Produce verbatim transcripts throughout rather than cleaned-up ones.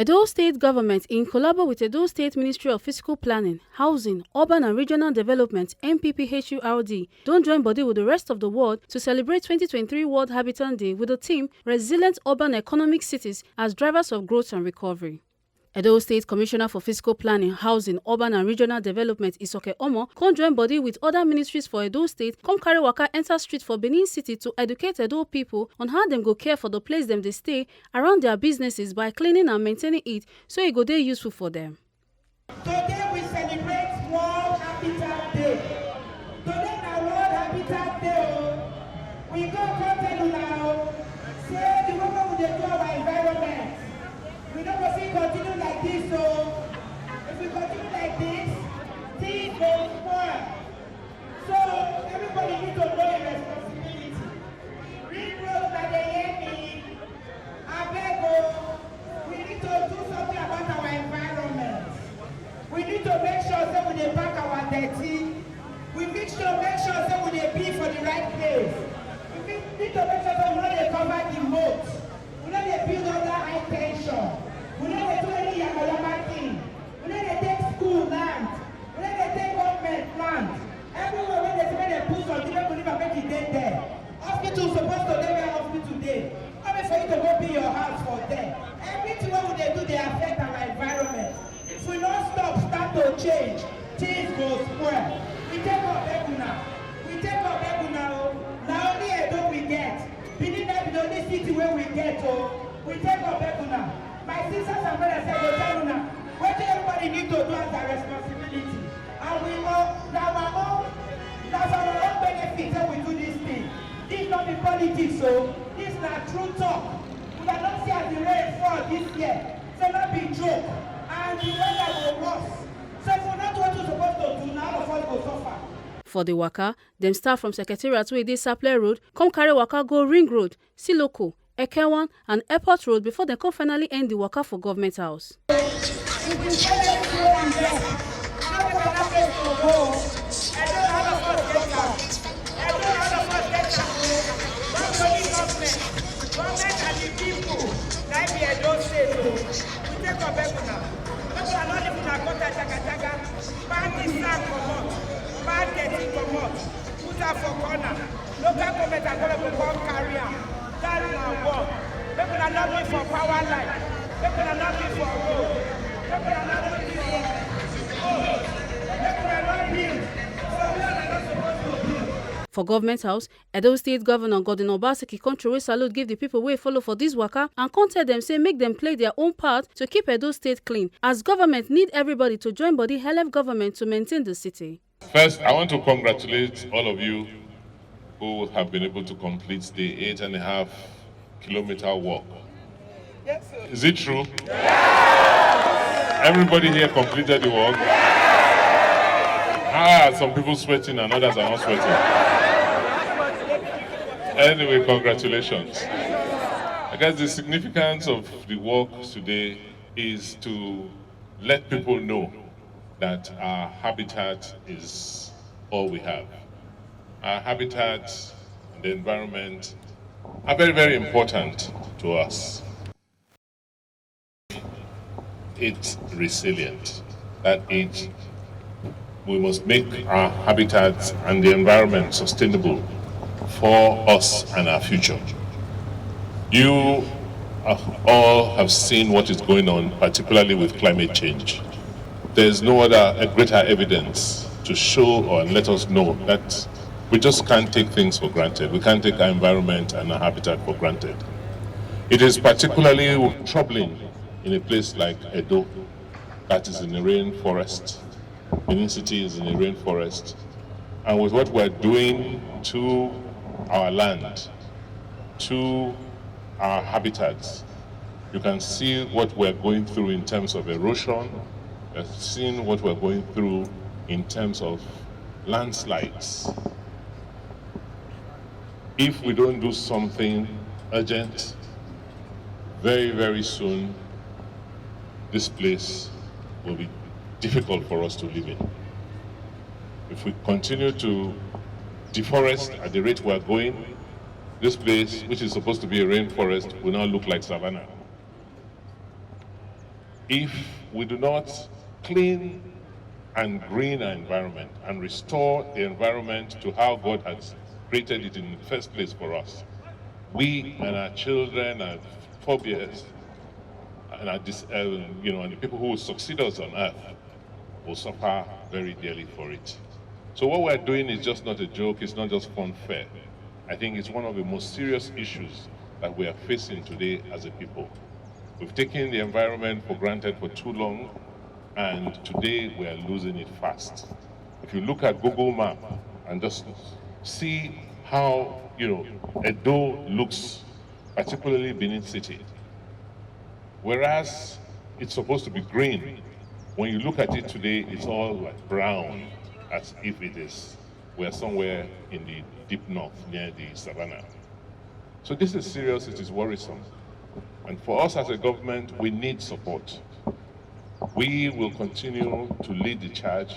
Edo State Government, in collabo with Edo State Ministry of Physical Planning, Housing, Urban and Regional Development, N P P H U R D, don join body with the rest of the world to celebrate twenty twenty-three World Habitat Day with the theme Resilient Urban Economic Cities as Drivers of Growth and Recovery. Edo State Commissioner for Physical Planning, Housing, Urban and Regional Development, Isoke Omo, come join body with other ministries for Edo State, come carry waka enter street for Benin City to educate Edo people on how dem go care for the place dem dey stay, around their businesses by cleaning and maintaining it so e go dey useful for them. Today we celebrate World Habitat Day. Today na World Habitat Day o. We go come tell una o, say the way wey we dey do our environment, we no go fit continue like this o. If we continue like this, things go spoil. So everybody need to know im responsibility. Ring road, una dey hear me? Abeg o, we need to do something about our environment. We need to make sure say we dey pack our dirty. We need to make sure say we dey be for the right place. We need need to make sure say we no dey cover the moat. We no dey build under high tension. We no dey do any yamayama thing. We no dey take school land. We no dey take government land. Everywhere wey dey say make dem put something, make we leave am, make e dey there. Hospital suppose to dey where hospital dey. No be for you to go build your house for there. Everything wey we dey do dey affect our environment. If we no stop, start to change, things go spoil. We take up beg una. We take up beg una o. Na only Edo we get. Benin na be the only city wey we get o. We take up beg una. My sisters and brothers, I go tell una wetin everybody need to do as their responsibility. And we go, na our own, na for our own benefit say we do this thing. This no be politics o. This na true talk. Una don see as the rain fall this year. Say no be joke. And the weather go worse. So if we no do wetin we suppose to do, na all of us go suffer. For the waka, dem start from Secretariat wey dey Sapele Road, come carry waka go Ring Road, Siloko, Ekewan and Airport Road before dem come finally end the waka for Government House. Government and the people, na im be Edo State o. We take up beg una. Make una no leave una gutter jaga jaga. Pack the sand comot, pack dirty comot, put am for corner. Local government and government go come carry am. That na work. Make una no be for power line. Make una no be for road. Make una no be for road. Make una no build for where una no suppose to build. For Government House, Edo State Governor Godwin Obaseki come throway salute give the people wey follow for this waka and come tell dem say make dem play their own part to keep Edo State clean, as government need everybody to join body help government to maintain the city. First, I want to congratulate all of you who have been able to complete the eight and a half kilometer walk. Is it true? Everybody here completed the walk? Ah, some people sweating and others are not sweating. Anyway, congratulations. I guess the significance of the walk today is to let people know that our habitat is all we have. Our habitat and the environment are very, very important to us. It's resilient. That is, we must make our habitats and the environment sustainable for us and our future. You have, all have seen what is going on, particularly with climate change. There's no other, a greater evidence to show or let us know that we just can't take things for granted. We can't take our environment and our habitat for granted. It is particularly troubling in a place like Edo, that is in a rainforest. Benin City is in a rainforest. And with what we're doing to our land, to our habitats, you can see what we're going through in terms of erosion. You're seeing what we're going through in terms of landslides. If we don't do something urgent, very, very soon, this place will be difficult for us to live in. If we continue to deforest at the rate we are going, this place, which is supposed to be a rainforest, will now look like savannah. If we do not clean and green our environment and restore the environment to how God has created it in the first place for us, we and our children and forebears and our dis- um, you know and the people who will succeed us on earth will suffer very dearly for it. So what we're doing is just not a joke. It's not just fun fair. I think it's one of the most serious issues that we are facing today as a people. We've taken the environment for granted for too long, and today we are losing it fast. If you look at Google Map and just see how you know Edo looks, particularly Benin City, whereas it's supposed to be green, when you look at it today, it's all like brown, as if it is we're somewhere in the deep north near the savannah. So this is serious, it is worrisome. And for us as a government, we need support. We will continue to lead the charge,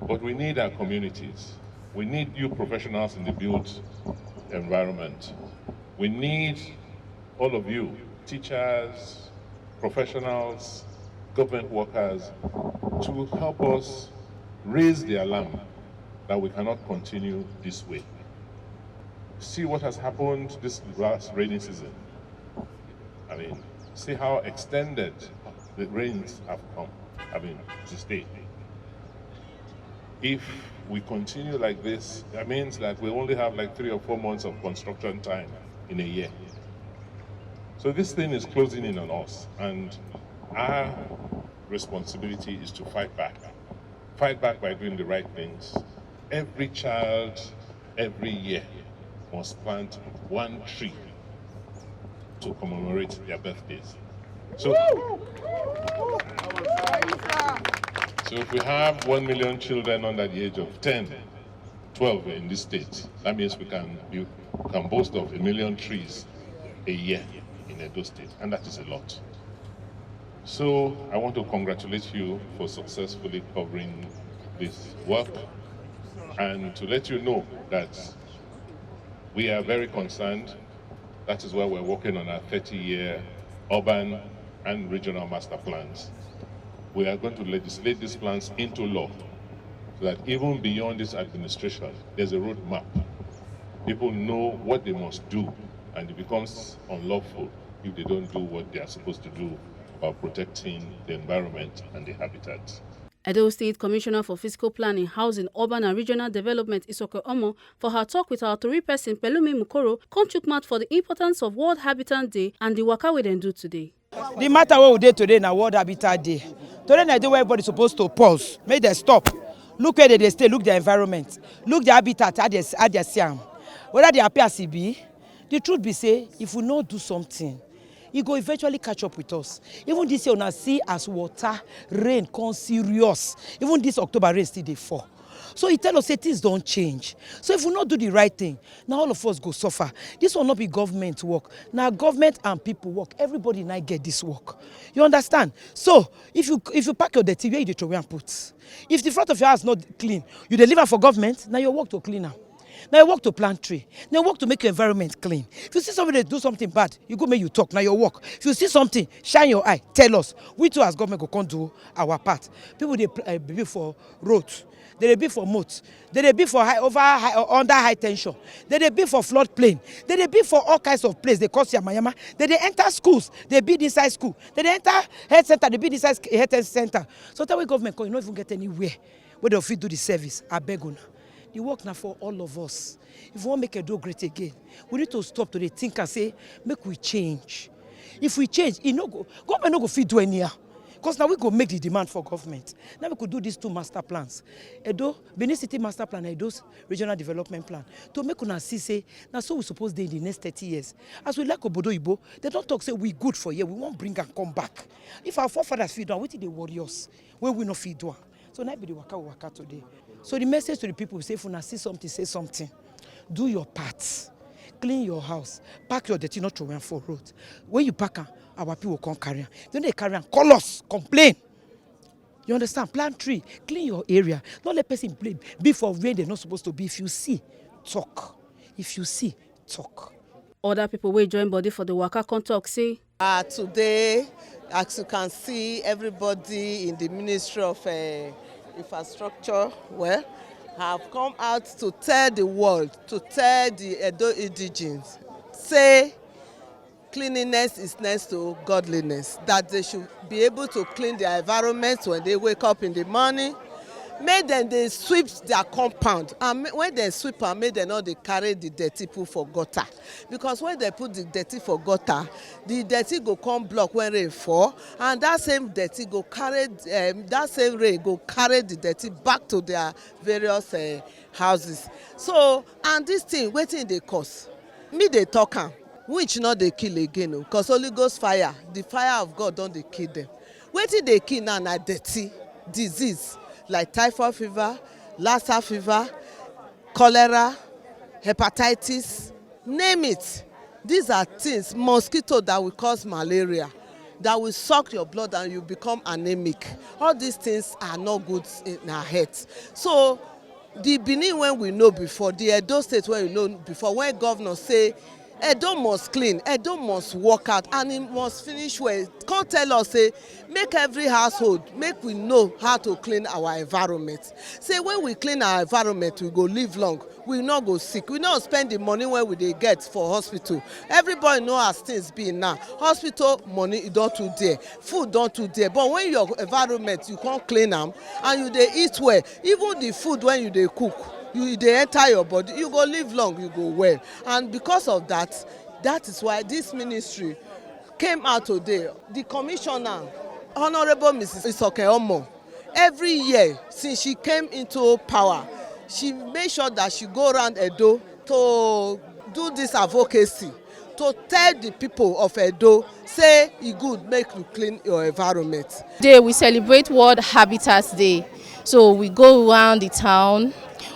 but we need our communities. We need you professionals in the built environment. We need all of you, teachers, professionals, government workers, to help us raise the alarm that we cannot continue this way. See what has happened this last rainy season. I mean, see how extended the rains have come. I mean, to stay. If we continue like this, that means that we only have like three or four months of construction time in a year. So this thing is closing in on us, and our responsibility is to fight back. Fight back by doing the right things. Every child, every year, must plant one tree to commemorate their birthdays. So, so if we have one million children under the age of ten, twelve in this state, that means we can, you can boast of a million trees a year in Edo State, and that is a lot. So I want to congratulate you for successfully covering this work and to let you know that we are very concerned. That is why we're working on our thirty-year urban and regional master plans. We are going to legislate these plans into law so that even beyond this administration, there's a roadmap. People know what they must do, and it becomes unlawful if they don't do what they are supposed to do about protecting the environment and the habitat. Edo State Commissioner for Physical Planning, Housing, Urban and Regional Development, Isoke Omo, for her talk with our Tori person, Pelumi Mukoro, come chook mouth for the importance of World Habitat Day and the waka wey dem do today. The matter wey we dey today na World Habitat Day. Today na day wey everybody suppose to pause, make dem stop, look where dem dey stay, look their environment, look their habitat, how dem how dem see am, whether dem happy as e be. The truth be say, if we no do something, e go eventually catch up with us. Even this year, una see as water, rain come serious. Even this October rain still dey fall. So e tell us say things don change. So if we no do the right thing, na all of us go suffer. This one no be government work. Na government and people work. Everybody na get this work. You understand? So if you if you pack your dirty, where you dey throway am put? If the front of your house no clean, you dey leave am for government? Na your work to clean am. Na your work to plant tree. Na your work to make your environment clean. If you see somebody dey do something bad, you go make you talk. Na your work. If you see something, shine your eye, tell us. We too as government go come do our part. People dey pl- uh, build for road, dem dey build for moat, dem dey build for high over high or under high tension, dem dey build for flood plain, dem dey build for all kinds of place. Dey cause yamayama. Dem dey enter schools, dey build inside school. Dem dey enter health center, dey build inside sch- health center. So tell wey government come, you no even get anywhere wey dem fit do the service. Abeg una, the work na for all of us. If we wan make Edo great again, we need to stop to dey think and say make we change. If we change, e no go government no go fit do anyhow. Because na we go make the demand for government. Now we could do these two master plans, Edo Benin City master plan and Edo Regional Development Plan, to make una see say na so we suppose dey in the next thirty years. As we like obodo oyibo, dem don talk say we good for here, we wan bring am come back. If our forefathers fit do am, wetin dey worry us wey we no fit do am? So na be the waka we waka today. So the message to the people, say if una see something, say something. Do your part. Clean your house. Pack your dirty, not throw am for road. When you pack am, our people come carry am. If dem no dey carry am, call us, complain. You understand? Plant tree, clean your area. No let person blame be for where dem no suppose to be. If you see, talk. If you see, talk. Other people wey join body for the waka come talk say Uh, today, as you can see, everybody in the Ministry of uh, Infrastructure, well, have come out to tell the world, to tell the Edo indigenes, say cleanliness is next to godliness, that they should be able to clean their environment when they wake up in the morning. Make dem dey sweep their compound, and ma- when dem sweep am, make dem no dey carry the dirty put for gutter, because when dem put the dirty for gutter, the dirty go come block when rain fall, and that same dirty go carry um, that same rain go carry the dirty back to their various uh, houses. So, and this thing, wetin e dey cause? Me dey talk am, witch no dey kill again o, because Holy Ghost fire, the fire of God don dey kill them. Wetin dey kill now na dirty, disease like typhoid fever, Lassa fever, cholera, hepatitis, name it. These are things, mosquito that will cause malaria, that will suck your blood and you become anemic. All these things are not good in our health. So the Benin when we know before, the Edo State when we know before, when governor say Edo must clean, Edo must work out, and e must finish well. Come tell us say make every household, make we know how to clean our environment. Say when we clean our environment, we go live long, we no go sick, we no spend the money wey we dey get for hospital. Everybody know as things be now. Hospital money e don too dear, food don too dear, but when your environment you come clean am and you dey eat well, even the food wey you dey cook, you e dey enter your body, you go live long, you go well. And because of that, that is why this ministry came out today. The commissioner, Honorable Missus Isoke Omo, every year since she came into power, she make sure that she go around Edo to do this advocacy, to tell the people of Edo say e good make you clean your environment. Today we celebrate World Habitat Day. So we go around the town,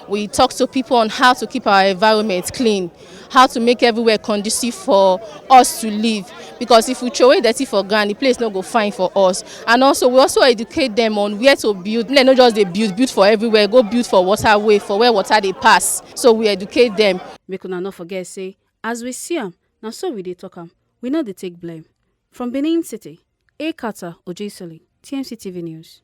we talk to people on how to keep our environment clean, how to make everywhere conducive for us to live. Because if we throw away dirty for ground, the place no go fine for us. And also, we also educate them on where to build. They no just dey build, build for everywhere, go build for waterway, for where water dey pass. So we educate them. Make una no forget say, as we see am, na so we dey talk am. We no dey take blame. From Benin City, Ekata Ojesoli, T M C T V News.